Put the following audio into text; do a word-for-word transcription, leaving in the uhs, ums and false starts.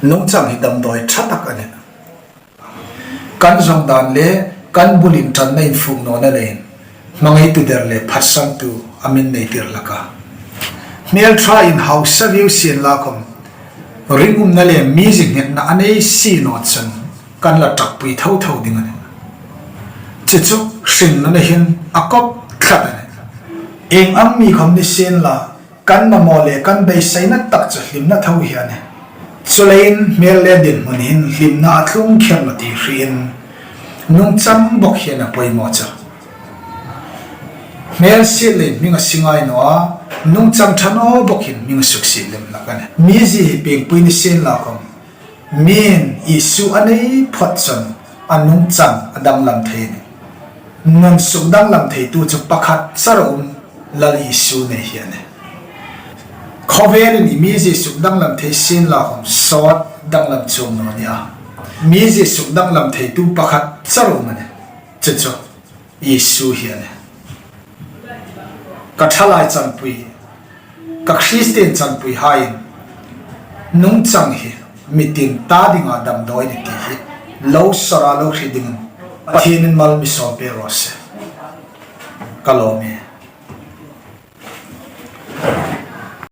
Nungchang hi damdawi ṭha tak a nih. Kan zawng dan le kan bul inṭanna infuk nawna leiin hmangaitu der le phatsantu a min nei tir hlak a. Hmel ṭha in hausa viu sienla khawm, ringumna le mizie nghetna a nei si naw chun kan la ṭakpui tho tho ding a nih. Chu chu hringnuna hin a kawp tlat a nih. Ieng ang mi khawm ni sienla, kan mamaw le kan beiseina tak chu hlimna tho hi a nih. Chuleiin hmel le dinhmun hin hlimna a tlung kher naw ti hriin nungchang bawk hi a nih a poimaw chu. Hmelsiet leiin hming a si ngai naw a, nungchang ṭha naw bawk hin hming a suksiet lem hlak a nih. Mizie hi piengpui ni sienla khawm, miin Isu a nei phawt chun a nungchang a danglam thei a nih. Nun sukdanglam theitu chu pakhat char a um, Lal Isu nei hi a nih. Khawvelin i mizie sukdanglam thei sienla khawm sawt danglam chuong naw ni a. Mizie sukdanglam theitu pakhat char a um a nih. Chu chu Isu hi a nih. Ka ṭhalai chanpui, ka Kristien chanpuihaiin nungchang hi mitin ta dinga damdawi a nih ti hi lo sawra lo hriet dingin Pathienin mal mi sawm pe raw se. Ka lawm e.